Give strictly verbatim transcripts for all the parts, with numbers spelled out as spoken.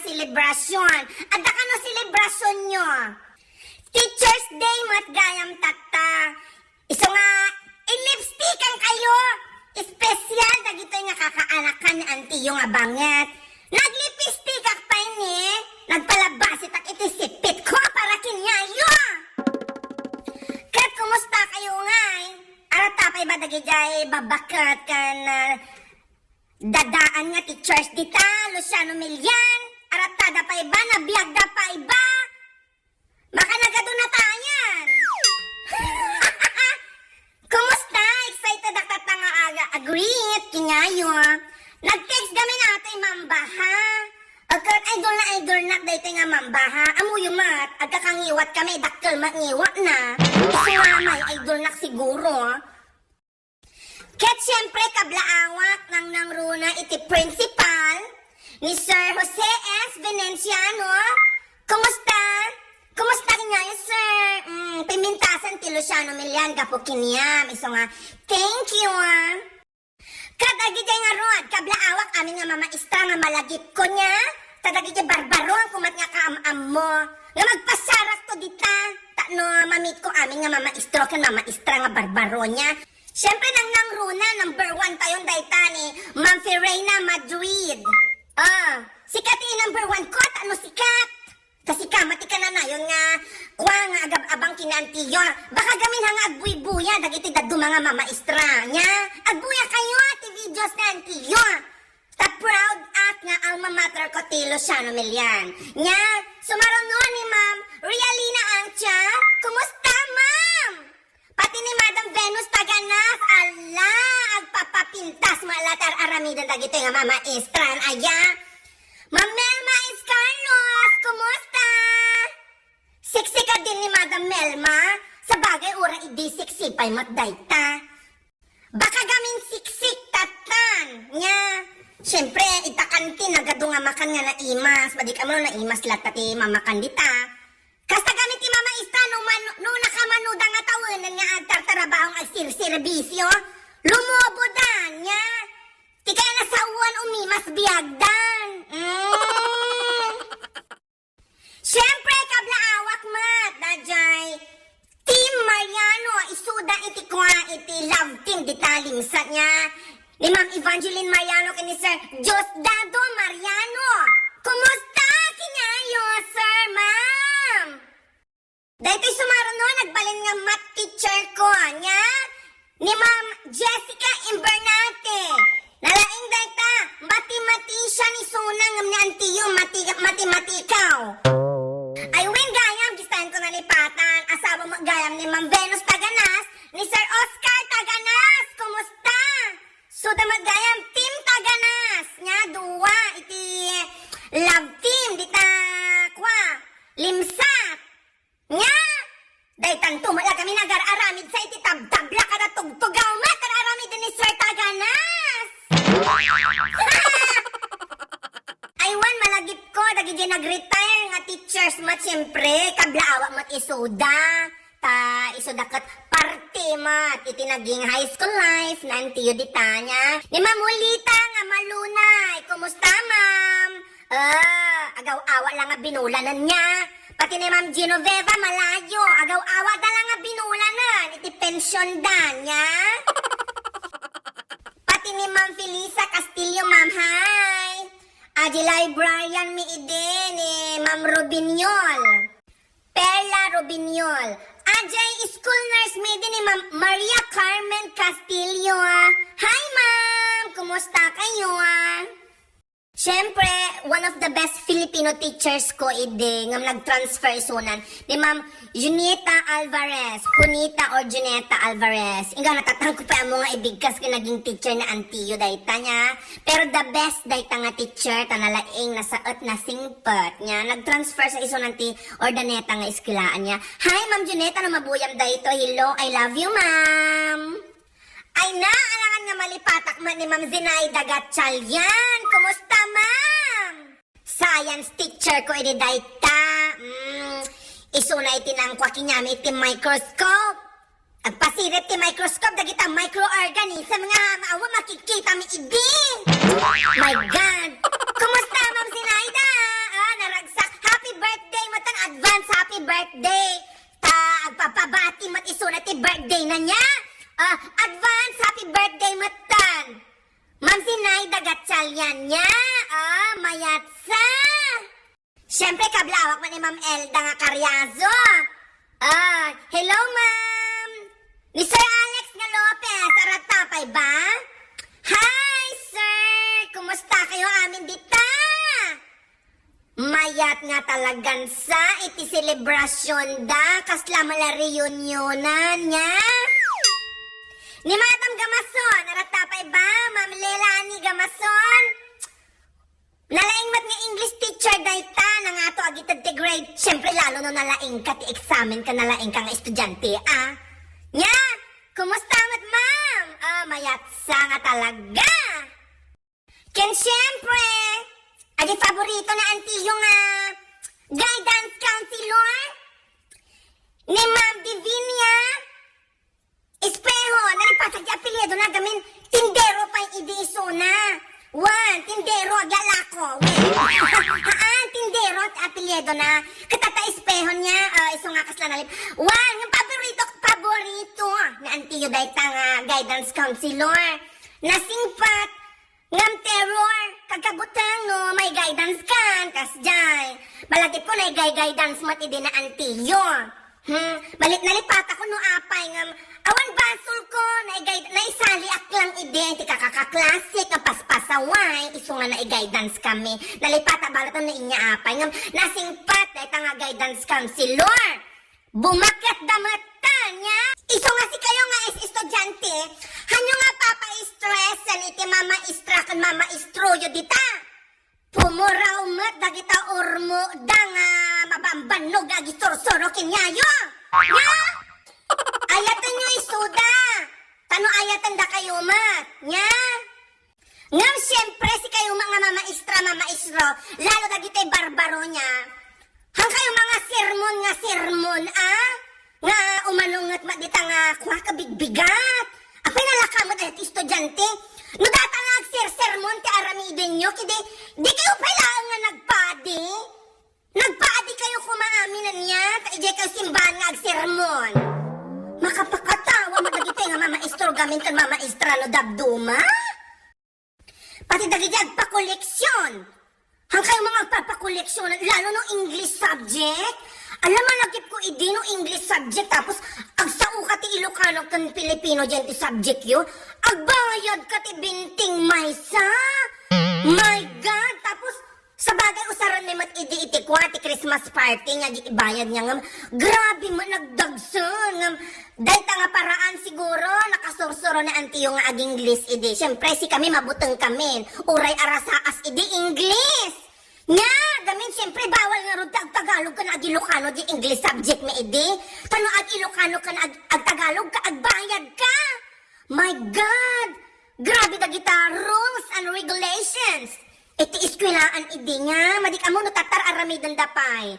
selebrasyon. Adda kano selebrasyonyo? Teacher's Day met gayam tatta. Isu nga, inlipstikan kayo. Espesyal dagitoy nga kakaanakan ni antiyo nga banget. Naglipstikak pay ni, nagpalabasitak iti sipitko para kenyayo. Ket kumusta kayo ngay? Arata pay ba dagidiay babaket ken, ah, dadaan nga teachers dita, Luciano Milian? Aratada pay ba? Nabiagda pay ba? Baka nagaduna tayan. Kumusta? Excited ak tatta nga aga-, a-greet kenyayo. Nag-text gamin atoy Ma'am Baha. Agkat idol na idol nak daytoy nga Ma'am Baha. Ammoyo met, agkakangiwat kami, dakkel met ngiwatna. Isu nga may idol nak siguro. Ket siempre, kablaawak, nangnangruna iti principal, ni Sir Jose S. Venenciano. Kumusta? Kumusta kenyayo, sir? Mm, pimintasan ti Luciano Milian gapu kaniam. Isu nga, thank you, ah. Ket dagidiay ngarud, kablaawak amin nga mamaestra nga malagipko nia, ta dagidiay barbaroanko met nga kaam-ammo, nga magpasarakto dita, tapno mamitko amin nga mamaestro ken mamaestra nga barbaro nia. Siempre, nangnangruna, number one tayon dayta ni Ma'am Ferreira Madrid. Ah, sika ti number one ko, tapno sikat. Ta sika, met ti kananayon nga, kua nga agab-abang ken ni antiyo. Baka gamin ha nga agbuybuya dagiti dadduma nga mamaestra. Nia, agbuya kayo ti videos ni antiyo. Ta proud ak nga alma mater ko ti Luciano Milian. Nia, sumaruno ni Ma'am Realina Angcha, kumusta, ma'am? Pati ni Madam Venus Taganas, ala, agpapapintas met la ti ar-aramiden dagitoy nga mamaestran, aya. Ma'am Melma Escarlos, kumusta? Siksik a din ni Madam Melma. Sabagay, uray idi siksi pay met dayta. Baka gamin siksik tattan. Nia, siempre, ita kantin, nagadu nga makan nga naimas. Madi kamo no naimas latta ti mamakan dita. Kasta gamin ti mamaestra no man-, no nakamanuda nga tawenen nga agtartarabaho nga agserserbisio, lumubodan, nia. Ti kaya nasaoen umimas biagdan. Mm. Siempre, kablaawak met, daydiay Team Mariano, isuda iti kua, iti love team, dita limsat, nia. Ni Ma'am Evangeline Mariano ken ni Sir Diosdado Mariano. Kumusta kenyayo, sir, ma'am? Daytoy sumaruno, nagbalin nga math teacher ko, nia? Ni Ma'am Jessica Imbernate. Nalaing dayta, mathematician isuna ngem ni antiyo, mati-, matematikaw. Ay, wen gayam, gistayan ko nalipatan. Asawa met gayam ni Ma'am Venus Taganas, ni Sir Oscar Taganas. Kumusta? Suda met gayam, Team Taganas. Nia, dua iti love team, dita, kua, limsat. Nia, daytanto met la kami nagar-aramid sa iti tabtabla kada tugtugaw met, ar-aramid ni Sir Taganas. Ay, wen, malagipko, dagiti nag-retire nga teachers met, siempre, kablaawak met isuda. Ta isuda ket parte met iti naging high school life ni antiyo dita, nia. Ni Ma'am Julita nga Malunay, kumusta, ma'am? Ah, agaw-awa la nga binulanen, nia. Pati ni Ma'am Genoveva Malayo, agaw-awa da la nga binulanen iti pensionda, nia. Pati ni Ma'am Felisa Castillo, ma'am, hi. Adi librarian mi idi ni Ma'am Rubiñol. Perla Rubiñol. Adi school nurse mi idi ni Ma'am Maria Carmen Castillo, ah. Hi, ma'am! Kumusta kayo, ah? Siyempre, one of the best Filipino teachers ko idi nga nag-transfer isunan, ni Ma'am Junita Alvarez, Junita or Juneta Alvarez. Ingga, natatangko pay ammo nga ibigkas ken naging teacher ni antiyo dayta, nia. Pero the best dayta nga teacher, ta nalaing, nasaet, nasingpet, nia. Nag-transfer sa isunan ti Urdaneta nga eskwelahan, nia. Hi, Ma'am Juneta, no mabuyam daytoy. Hello, I love you, ma'am. Ay na, alangan nga malipatak met ni Ma'am Zenaida Gatchalian. Kumusta, ma'am? Science teacher ko idi dayta. Mm, isuna iti nangkua kaniami iti microscope. Agpasirib ti microscope dagita microorganism nga awan makikita mi idi. My God! Kumusta, Ma'am Zenaida? Nia, ah, mayatsa. Siyempre, kablawak man ni Ma'am Elda nga Cariazo. Ah, hello, ma'am. Ni Sir Alex nga Lopez, aratta pay ba? Hi, sir! Kumusta kayo amin dita? Mayat nga talagan sa iti selebrasyon da, kasla mala reunionan, nia? Ni Madam Gamason, aratta pay ba, Ma'am Lelani Gamason? Nalaing met nga English teacher dayta, nangato agited ti grade. Siyempre, lalo no nalaing ka ti eksamen ka, nalaing ka nga estudiante, ah. Nia, kumusta met, ma'am? Ah, mayatsa nga talaga. Ken siyempre, adi paborito na antiyo nga guidance counselor ni Ma'am Divinia Espejo, nalipatan ti apelyido na gamin, tindero pay idi isuna. Wan, tindero, aglalako. Wen. Haan, tindero ti apelyido na. Ket ta Espejo nia, ah, isu nga kasla nalip-, wan, nga paborito, paborito ni antiyo dayta nga guidance counselor. Nasingpat, ngem terror, kagkabuteng no may guidance kan, kasjay. Malagipko naigay-guidance met idi na antiyo. Hmm, malit nalipatakon no apay ngem awan basolko, naigay-, naisaliak lang idi ti kakakaklasik nga paspasaway, isu nga naiguidance kami. Nalipata balet no inya apay ngem nasingpat dayta nga guidance counselor. Bumaketda met ta, nia? Isu nga sikayo nga es-, estudiante, hanyo nga papa-stress-en iti mamaestra ken mamaestroyo dita? Pumuraw met dagita urmoda nga mabambannog nga agisursuro kenyayo. Nia? Ayatenyo isuda. Ta no ayatendakayo met, nia? Ngem siempre, sikayo nga mamaestra, mamaestro, lalo dagitoy barbaro nia. Hankayo nga sermon nga sermon, a? Nga umano nget met dita nga kua, kabigbigat. Apay, nalaka met dayta ti estudiante. No dayta nga agsersermon ti aramidenyo, ket di, dikayo pay laeng nga nagpadi. Nagpaadikayo koma amin ania, ta idiay kayo simbahan nga agsermon. Makapakatawa met dagitoy nga mamaestro gamin ken mamaestra no dabduma. Pati dagiti agpakoleksion. Hankayo nga agpapakoleksion, lalo no English subject. Ala, malagipko idi no English subject, tapos agsao ka ti Ilocano ken Filipino diay ti subjectyo. Agbayad ka ti binting maysa. My God! Tapos, sabagay, usaranmi met idi iti kua ti Christmas party nga di ibayad nia ngem, grabe met, nagdagsen ngem, dayta nga paraan siguro nakasursuro ni antiyo nga ag-English idi. Siempre, sikami mabuteng kamin. Uray arasaas idi English. Nia, gamin, siempre, bawal ngarud ti agtagalog ken ag-Ilocano di English subject mi idi. Ta no ag-Ilocano ken ag-, agtagalog ka, agbayad ka. My God! Grabe dagita rules and regulations. Iti eskwelaan idi nia, madi kamo no tatta aramidenda pay.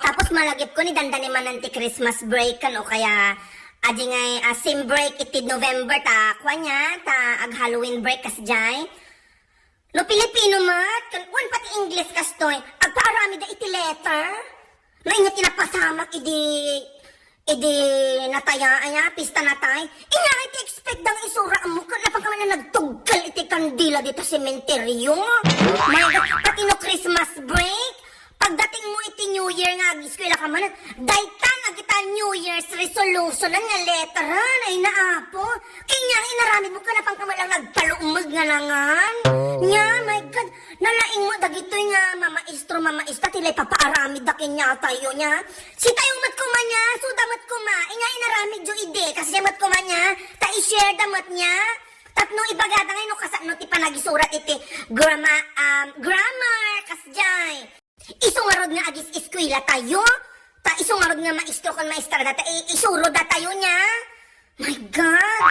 Tapos malagipko ni dandani manen ti Christmas break, ken o kaya adi ngay, ah, sem break iti November ta, kua nia, ta ag-Halloween break kasdiay. No Filipino met, ken wen pati English kastoy, agpaaramidda iti letter. No inget ti napasamak idi, idi nataya, aya, pista natay. Inya ti expect dang isura mo, ken napan ka man nagtuggal iti kandila dita sementeryo. My God, pati no Christmas break, pagdatingmo iti New Year nga ageskwela ka man, daytan dagita New Year's resolution nga letter, ay naapo. Kanya nga inaramid mo, ken napan ka man lang nagpalumeg nga nangan. Oh. Nia, my God, nalaing met dagitoy nga mamaestro, mamaestra, ti la ipapaaramidda kaniatayo nia. Sitayo met koma nia, isuda met koma, inya inaramidyo idi, kasdiay met koma nia, ta i-share da met nia. Tapno ibagada ngay no kasano ti panagisurat iti grama-, um, grammar, kasdiay. Isu ngarud nga agis-eskwelatayo, ta isu ngarud nga maestro ken maestrada, ta i-, isurodatayo nia. My God!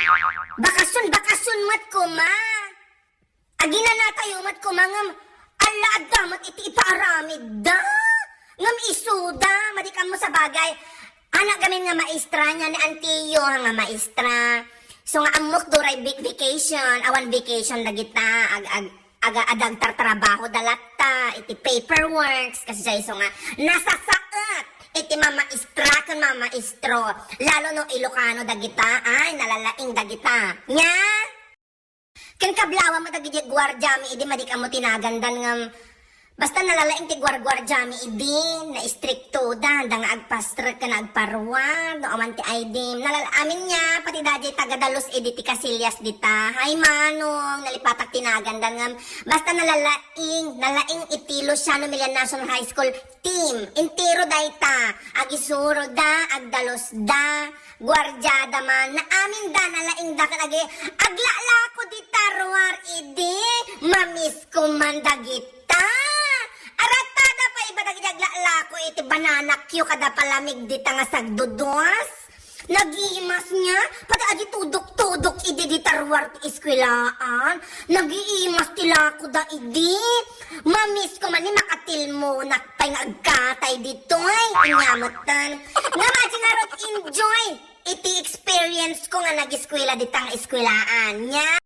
Bakasyon, bakasyon met koma. Aginanatayo met koma ngem, alla, adda met iti ipaaramidda. Ngem isuda, madi kamo sabagay. Anak gamin nga maestra nia ni antiyo nga maestra. So nga ammok duray big vacation, awan vacation dagita, ag-, ag-, aga-, adda agtartrabahoda latta iti paperworks, kasdiay isu nga nasasaet iti mamaestra ken mamaestro, lalo no Ilocano dagita, ay, nalalaing dagita. Nia? Ken kablawam met dagiti guardiami idi, madi kamo ti nagandan ngem basta nalalaing ti guarguardiami idi, naistriktoda, adda nga agpastrek ken agparuar, no awan ti I D. Nalal-, amin nia, pati daydiay taga-Dalus idi ti Casillas dita. Hay manong, nalipatak ti nagandan ngem basta nalalaing, nalaing iti Luciano Millán National High School team. Entero dayta, agisuroda, agdalusda, guardiada man, naaminda, nalaingda ken agi-, aglalako dita ruar idi, mamisko man dagita. Aratada pay iba dagiti aglalako iti banana cue kada palamig dita nga sagduduas. Nagiimas nia, pati adi tudok-tudok idi dita ruar ti eskuelaan. Nagiimas ti lakoda idi. Mamisko man ni makatilmonak pay nga agkatay ditoy. Ania metten. Ngem adi ngarud enjoy iti experience ko nga nag-eskuela dita nga eskuelaan. Nia.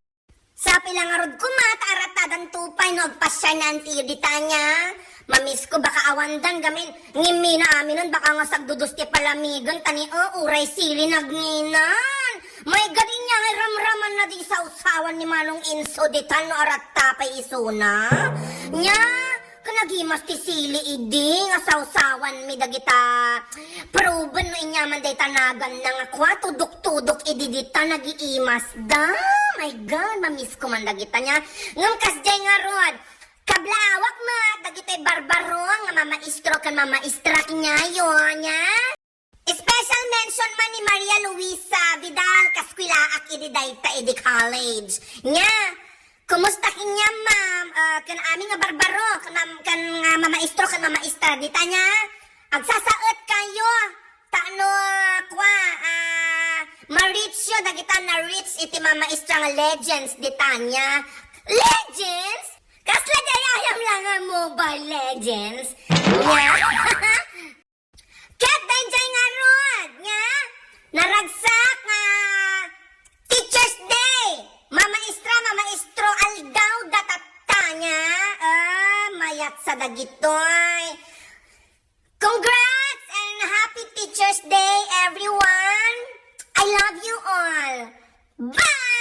Sapay la ngarud koma, ta aratadanto pay no agpasiar ni Auntie Edita nia. Mamisko, baka awandan gamin, ngimmi na aminen, baka nga sagduduas ti palamigen, ta ni, o, uray sili nagninan. May gadi nia nga ramraman na di sawsawan ni Manong Inso ditan no aratta pay isuna. Nia, Ken nagimas ti sili idi nga sawsawanmi dagita proben no aniaman dayta naganna nga kua, tudok-tudok idi dita nagiimasda. My God, mamisko man dagita nia. Ngem kasdiay ngarud, kablawak met dagitoy barbaro nga mamaestro ken mamaestra kaniayo, nia? Special mention man ni Maria Luisa Vidal, kaskuelaak idi dayta idi college. Nia, kumusta kaniam, ma'am? Ah, ken amin nga barbaro, ken am-, ken nga mamaestro, ken mamaestra dita nia. Agsasaetkayo, ta no, kua, ah, ma-reach yo dagita na-reach iti mamaestra nga legends dita nia. Legends? Kasla dayta ayam la nga Mobile Legends? Nia? Ket daydiay ngarud nga naragsak nga Teacher's Day. Mamaestra, mamaestro, aldaw da tatta nia. Ah, mayat sa dagitoy. Congrats and happy Teacher's Day, everyone. I love you all. Bye!